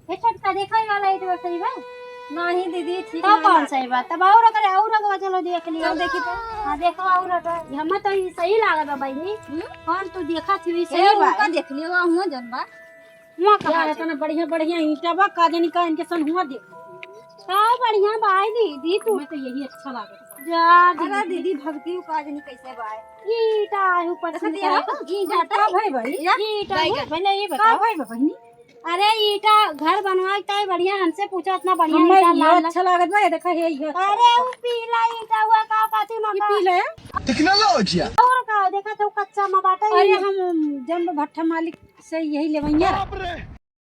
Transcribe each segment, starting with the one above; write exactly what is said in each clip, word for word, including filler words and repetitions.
ए छोटका, देखा ही वाला ईंटवा सही बा? नहीं दीदी, ठीक तब ना कौन बा। सही बा? तब और अगर और अगवा चलो देख लियो। चल देखी तो। हाँ, देखो और अगवा। ये हमें तो ये सही लागत बा बहिनी। हम्म? कौन तू देखा थी ए, सही बा? उनका देख लियो, हुआ जौन बा। हुआ कहाँ यार, से? इतना बढ़िया बढ़िया ईंटा बा, का जानी का इनके सन हुआ देख। का बढ़िया बा, आई दीदी तू। हमें तो यही अच्छा लागत बा। जा अरे दीदी। दीदी, भगती का जानी कैसे बा। ईंटा है ऊपर से देखा दिया? निकाला। ईंटा का भाई भाई? या? ईंटा है, बैगन। पहले ये का बताओ। भाई बा बहिनी? अरे ईंटा घर बनवाए के ताई बढ़िया हमसे पूछो, इतना बढ़िया हमें ईंटा ये लाल अच्छा लागत बा, ये देखा, ये, ये अच्छा अरे लागत बा। वो पीला ईंटा हुआ का, काची ये मका। पीला है? दिखने लो जिया। और का देखा तो कच्चा मा बाटा अरे ये। हम जब भट्ठा मालिक से यही लेवैया। बाप रे।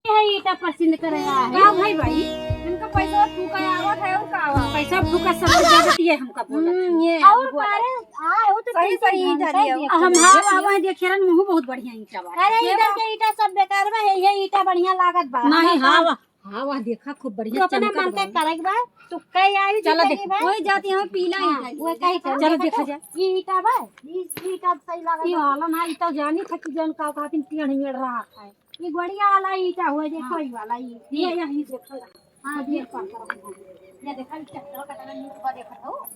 ये ईंटा पसंद करे है। का भाई भाई? इनका पैसा फूका आवत है और का आवत? पैसा फूका सब ज्यादा दिए हमका बोलत हम्म, है। ये और बोलत का रे? हाँ, वो तो सही, ठीक है, सही ईंटा दिया। हम हाँ, हाँ, वहाँ देखे रहन, मुँह बहुत बढ़िया ईंटा बा। अरे, ये इधर बा। के ईंटा सब बेकार बा, ये, ये ईंटा बढ़िया लागत बा। नहीं, हमार हाँ, हाँ। वह, हाँ, वह देखा, खूब बढ़िया तू अपना चमकत मन के बा। करक बा, तू कई आई चला जिंदगी देख, भर। वही जाती है, पीला हाँ, ईंटा। वो कहीं चला चला देखा देखा। जा। ये ईंटा बा, ये ईंटा सही लागत ये बा। वाला ना, ई तो जानी था कि जौन का खातिर टेढ़ मेढ़ रहा है। ये गोड़िया वाला ईंटा हुआ, देखो हाँ। ई वाला, ये, ये, ये। यही देखो। हाँ, ये पर, पर, पर। ये देखा, ई चट्टवा का तरह नीक बा, देखत हो।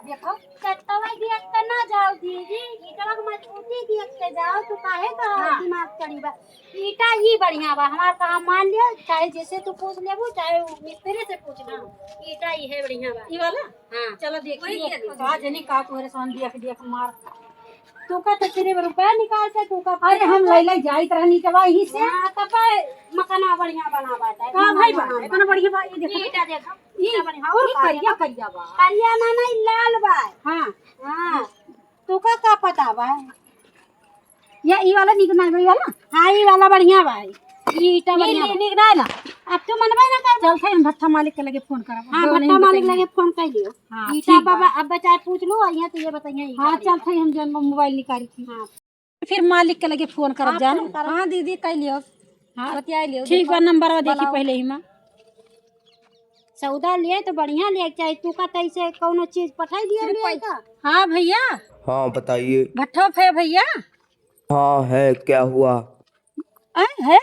देखो, चट्टवा देख के ना जाओ दीदी, ईंटवा के मजबूती देख के जाओ, तू काहे का हाँ। दिमाग चढ़ी बा? ईंटा ही बढ़िया बा, हमार कहा मान लियो, चाहे जैसे तू पूछ लेबू, चाहे उ मिस्त्री से पूछ लेबू, ईंटा ही है बढ़िया बा। ई वाला? हाँ। चलो देखिए, वही देखो। का जनी का तोहरे सन देख देख मार। तू का तो तेरे रुपया निकाल के तू का अरे हम ले ले जाइत रहनी के वही से। हाँ, तब पर मकाना बढ़िया बना बाटे। का भाई बा? इतना बढ़िया बा, ये देखो। ईंटा देखो, ई, ईंटा बढ़िया। और ई का करिया देखो? करिया बा। करिया ना, ना, ई लाल बा। हाँ। हाँ। तू का, का पता बा? या ई वाला निक ना, ई वाला? हाँ, ई वाला बढ़िया बा। ई ईंटा ई बढ़िया बा। निक ना ना। अब तू मनबे ना कर। चल, थे हम भट्ठा मालिक के लगे फोन करब। हाँ, जो भट्ठा नहीं मालिक बताइए। लगे फोन कर लियो। हाँ, ईंटा ठीक बा। बाबा, अब बचाए पूछ लो, और यहाँ तो ये बताइए, ईंटा हाँ, बढ़िया चल, बा। थे हम जौन बा मोबाइल निकाली थी। हाँ। फिर मालिक के लगे फोन करब हाँ, जान। फोन करब। हाँ, दीदी, कर लियो। हाँ, बतिया लियो, ठीक देखो, बा, नंबर देखी बुलाओ। पहले ही माँ। सौदा लिए तो बढ़िया लिए के चाही, तू का तैसे कौनो चीज पठाई दिया सिर्फ लिए पैसा। का? हाँ भैया। हाँ, बताइए। भट्ठो फे भैया। हाँ, है, क्या हुआ? आए, है?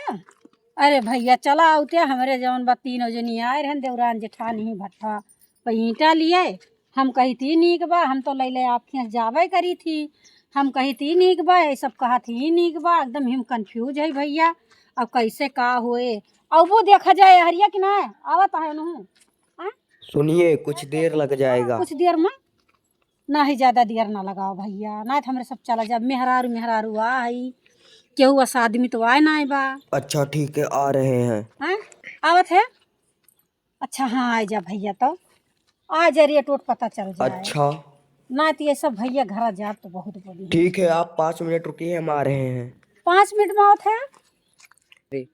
अरे भैया, चला आउते हमरे जौन बा तीनों जनी आए रहन, देवरान जेठान ही भट्ठा पे ईंटा लिए। हम कही थी नीक बा, हम तो लैले आपके यहाँ जाबे करी थी। हम कही थी नीक बा, ये सब कहा थी नीक बा, एकदम हम confuse है भैया, अब कैसे का होए। अब वो देखा जाए हरिया कि ना आवत है नहु। हाँ? सुनिए, कुछ देर लग जाएगा। कुछ देर में? नाही, ज्यादा देर ना लगाओ भैया, ना तो हमरे सब चला जाब। मेहरारू, मेहरारू आ हई, केहू अस आदमी तो आए ना बा। अच्छा, ठीक है, आ रहे हैं। हैं? आवत है? अच्छा, हाँ, आ जा भैया, तो आ जा, रेट ओट पता चल जाए। अच्छा। ना तो ये सब भैया घरा जाब तो बहुत बोली है। ठीक है, आप पाँच मिनट रुकिए, हम आ रहे हैं। पाँच मिनट में आवत है? जी।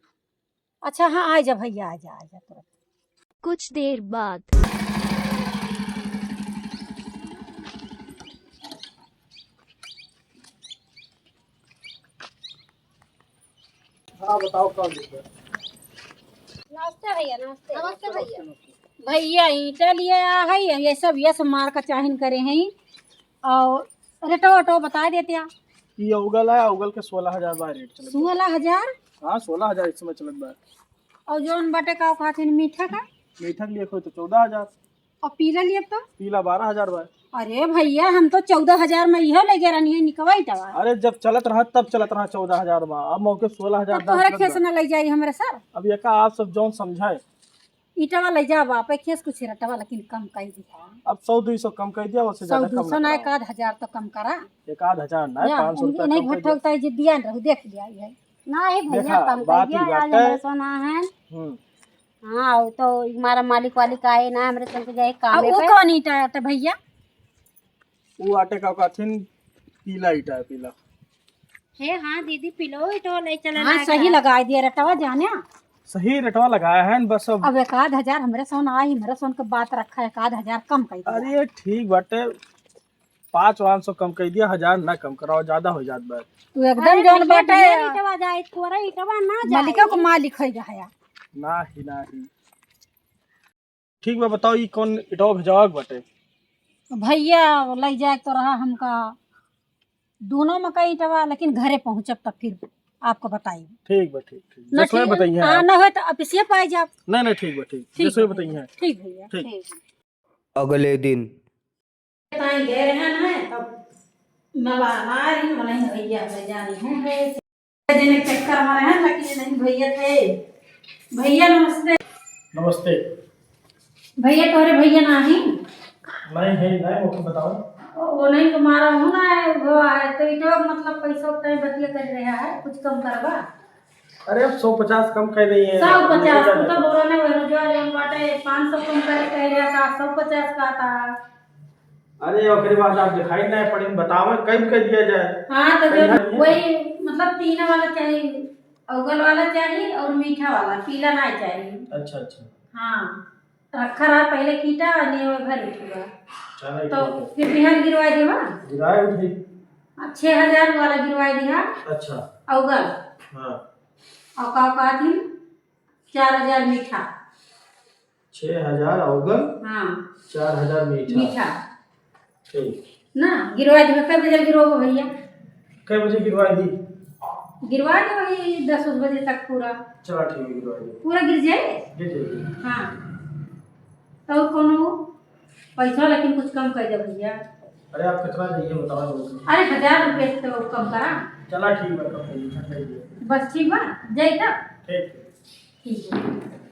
अच्छा, हाँ, आ जा भैया, आ जा, आ जा तुरंत। कुछ देर बाद। हाँ, बताओ, का दिक्कत? नमस्ते भैया, नमस्ते। नमस्ते भैया। भैया, ईंटा लिए आ है, ये सब, ये सब मार का चाहिन करे हैं। और रेटवा, रेटवा बता देते हैं। ये उगल है, उगल के सोलह हजार बा रेट चलत बा। सोलह हजार? हाँ, सोलह हजार इस समय चलत बा। और जौन बाटे का खातिर मीठा का? मीठा के लिए कोई तो चौदह हजार। और पीला लिए तो? पीला बारह हजार बा। अरे भैया, हम तो चौदह हजार में इहो ले गए रहनी है निकवा ईंटवा। अरे, जब चलत रहा तब चलत रहा चौदह हजार बा, अब मौके सोलह हजार अब तोहरा दाम चलत खेस बा। न ले जाई हमरे सर। अब ये का आप सब जौन समझाए। ईंटवा ले जा बाप, एक खेस कुछ रेटवा लेकिन कम कर दिया। अब सौ दुई सौ कम कर दिया, उससे सौ ज्यादा कम दुई सौ ना ना, कराओ। एक आध हजार तो कम करा। एक आध हजार ना, या, पाँच सौ उन-, रुपया उन्हें कम कर भट्ठा दिया। उठा जिद्दिया न रहो, देख लिया ये। ना, ये भैया देखा, कम कर बात दिया, ही आज बात है। हमरे सोना है। हम्म। हाँ, वो तो हमारा मालिक वालिक आए ना, हमरे संग जाए अब कामे वो पे। कौन ईंटा आटे भैया? वो आटे का कहथिन पीला ईंटा है, पीला। हे, हाँ दीदी, पीलो ईंटो ले चले हाँ, ना सही का। लगाई दिया रेटवा जाने। सही रेटवा लगाया है बस अब। अब एक आध हजार हमरे सोन आई, हमरे सोन के बात रखा, एक आध हजार कम कर दिया। अरे ठीक बाटे, पाँच पाँच सौ कम कर दिया, हजार ना कम कराओ, ज्यादा हो जात बा। तू एकदम अरे जौन भैया, बाटे। ढेर ईंटवा जाए, थोड़ा ईंटवा ना जाए। मलिका को मालिक है गया। नाही, नाही। ठीक बा, बताओ, ई कौन इटवा भेजवा के बाटे? भैया, लई जाए के तो रहा हमका दोनों मकई इटवा, लेकिन घरे पहुँचब तब फिर आपको बताई। ठीक बा, ठीक, ठीक। ना जैसे ठीक, बताइए हाँ, आप। ना होए तो ऑफिसिया पाए जाब। नहीं, नहीं, ठीक बा, ठीक। ठीक जैसे बा बताइए। ठीक भैया। ठीक। ठीक। अगले दिन। ताई गए रहे ना, तब मैं बाहर आ रही हूँ, नहीं भैया, मैं जानी हूँ, है। दिन चक्कर में रहे, लेकिन ये नहीं भैया थे। भैया नमस्ते। नमस्ते। भैया तोहरे भैया नाही? नहीं है, नहीं, वो तो बताओ। वो नहीं तुम्हारा हूँ ना, वो है, तो इटवा मतलब पैसा उतना ही बतिया कर रहा है, कुछ कम करबा? अरे, अब सौ पचास कम कर रही है। सौ पचास, तू तो बोला ना, वो जो जौन बाटे, पाँच सौ कम करे कह रहा था, सौ पचास का था। अरे, ओकरे बाद आप दिखाई नहीं पड़े, बताओ, कम कर दिया जाए। हाँ, तो जो कहीं वही, मतलब, तीन वाला चाहिए, अउगल वाला चाहिए और मीठा वाला, पीला नहीं चाहिए। अच्छा, अच्छा। हाँ, रखा रहा पहले कीटा और नहीं वो घर उठेगा। चलो, तो ठीक है। फिर बिहान गिरवा देवा। गिराए उठे। हाँ, छः हजार वाला गिरवा दिया। अच्छा। अउगल। हाँ। और का, का थी? चार हजार मीठा। छः हजार अउगल, हाँ। चार हजार मीठा। मीठा। ठीक। ना, गिरवा दे, कै बजे गिरवाबो भैया? कै बजे गिरवा दी? गिरवा दे वही दस उस बजे तक पूरा। चला ठीक है, गिरवा दी। पूरा गिर जाए? गिर जाएगी। हाँ। तो कोनो पैसा लेकिन कुछ कम कर दे भैया। अरे आप कितना चाहिए बताओ। अरे हजार रुपये से तो कम करा। चला ठीक है, कम कर दी, कर दीजिए। बस ठीक बा, जाई तब? ठीक। ठीक है।